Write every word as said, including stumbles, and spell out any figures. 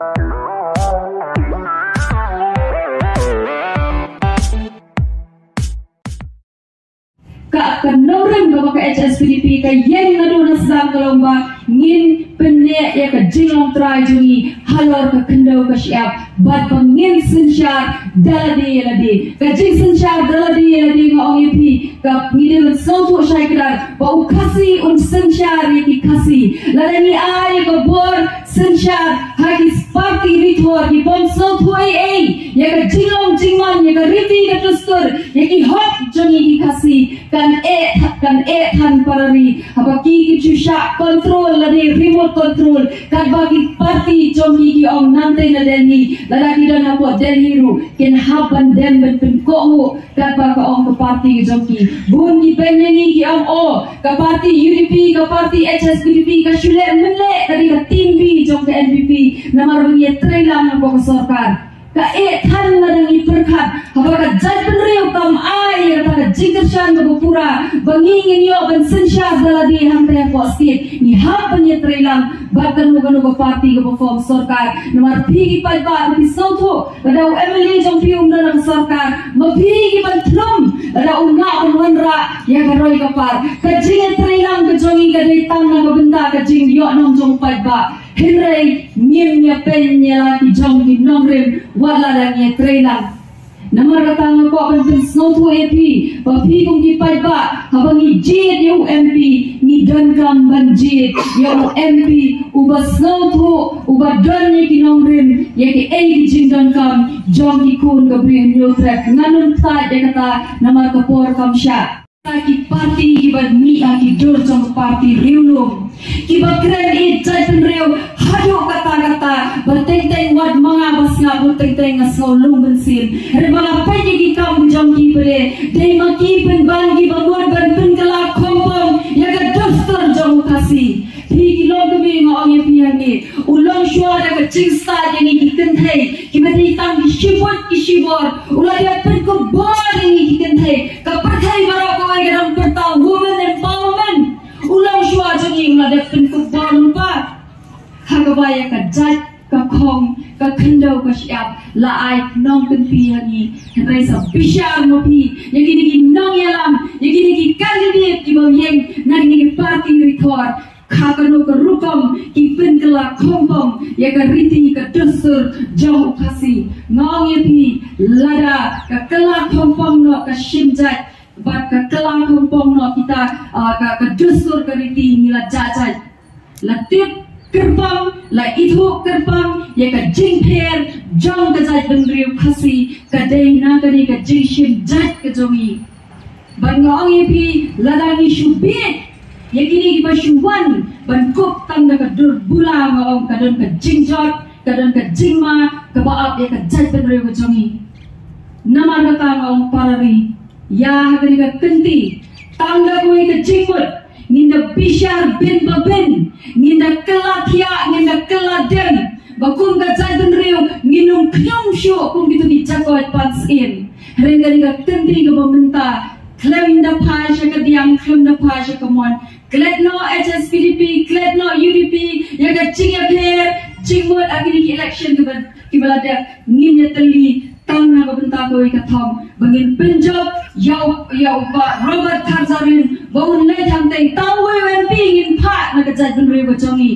Ka ka nongrim kaba ka H S P D P ka ïeng naduh na sdang ka long ba ngin pynneh ïa ka jinglong trai jong ngi halor ka khyndew ka shyiap bad ba ngin synshar da lade ïa lade. Ka jingsynshar da lade ïa lade nga ong ïa phi ka ngi dei ban sngewthuh shai kdar ba u Khasi un synshar ïa ki Khasi. Lada ngi ai ïa ka bor synshar ha ki parti rithor ki bym sngewthuh ei ei ïa ka jinglong jingman, ïa ka riti ka dustur, ïa ki hok jong ngi ki Khasi, kan eh kan eh than para ri haba ki ki ju shah control lane remote control katba ki parti jong ngi ki ong nangtei na Delhi, lada ki don hapoh Delhi ruh kin hap ban dem ban pynkohnguh katba ka ong ka parti ka jong ki. Bun ki beiñ ïa ngi ki ong, oh, ka parti U D P, ka parti H S P D P ka shu leh mynleh ka dei ka team B jong ka N P P. Namar ba ngi ïatreilang hapoh ka sorkar. Ka eh than lada ngi pyrkhat haba ka jaitbynriew kam ai ïa kata ka jingkyrshan kaba pura ba ngi ngin ïoh ban synshar da lade hangtei hapoh state. Ngi hap ban ïatreilang bad kano kano ka parti kaba form sorkar. Namar phi ki paidbah phi sngewthuh lada u M L A jong phi um don ha ka sorkar, ma phi ki ban thlum lada um lah ban wanrah ïa ka roi ka par. Ka jingïatreilang ka jong ngi ka dei tang na ka bynta ka jingïohnong jong u paidbah. Hynrei ngim ïa peiñ ïa la ki jong ki nongrim wat lada ngi ïatreilang. Namar kata nga kwah ban pynsngewthuh ïa phi ba phi kum ki paidbah, haba ngi jied ïa u M P ngi donkam ban jied ïa u M P uba sngewthuh, uba don ïa ki nongrim, ïa kiei ki jingdonkam jong ki khun ka Bri Hynñiewtrep. Ngan ym tlot ïa kata namar ka por kam shah. Ki parti kiba mih ha ki dur jong ka parti riewlum, kiba kren ïeit jaitbynriew haduh katta katta, ba teng teng wat ma nga ba sngap, ba teng teng nga sngew lum mynsiem. Hynrei ba nga peit ïa ki kam jong ki ba dei, dei ma ki pynban kiba mut ban pynkylla khongpong ïa ka dustur jong u Khasi. Phi ki longkmie, nga ong ïa phi hangne, u long shuwa da ka jingstad ïa ngi ki kynthei kiba dei tang ki shibit ki shibor. U la dep pynkupbor ïa ngi ki kynthei. Ka pyrthei baroh kawei ka dang pyrta women empowerment. U long shuwa jong ngi u la dep pynkupbor lypa. Ha kaba ïa ka jait, ka khong, ka khyndew, ka shyiap la ai nongkynti ha ngi. Hynrei sa bishar ma phi ïa kine ki nongïalam, ïa kine ki candidate kiba ïeng na kine ki parti rithor. Ha kano ka rukom ki pynkylla khongpong ïa ka riti ka dustur jong u Khasi. Nga ong ïa phi, lada ka kylla khongpong noh ka shim jait bad ka kylla khongpong noh kita, ah, ka, ka dustur ka riti, ngi la jah jait. La tip kyrpang, la ithuh kyrpang ïa ka jingpher jong ka jaitbynriew Khasi, ka dei na kane ka jingshim jait ka jong ngi. Bad nga ong ïa phi, lada ngi shu bieit ïa kine kiba shu wan ban kup tang da ka dur bula, nga ong ka don ka jingjot, ka don ka jingma kaba ap ïa ka jaitbynriew ka jong ngi. Namar kata nga ong para ri, ïa ha kane ka kynti, tang da kawei ka jingmut, ngin da bishar bin ba bin, ngin da kylla thiah, ngin da kylla dem. Ba kum ka jaitbynriew ngin ym khñium shuh kum kito ki jakoit pansien. Hynrei kane ka kynti kaba mynta, khlem da phai sha ka diang, khlem da phai sha ka mon, klet noh H S P D P, klet noh U D P, ïa ka jingïapher jingmut ha kine ki election kiba, kiba la dep, ngin ïatylli tang na ka bynta kawei ka thong, ba ngin pynjop ïa u, ïa u Bah Robert Tharjarin ba un leit hangtei. Tang uwei u M P ngin phah na ka jaitbynriew ka jong ngi.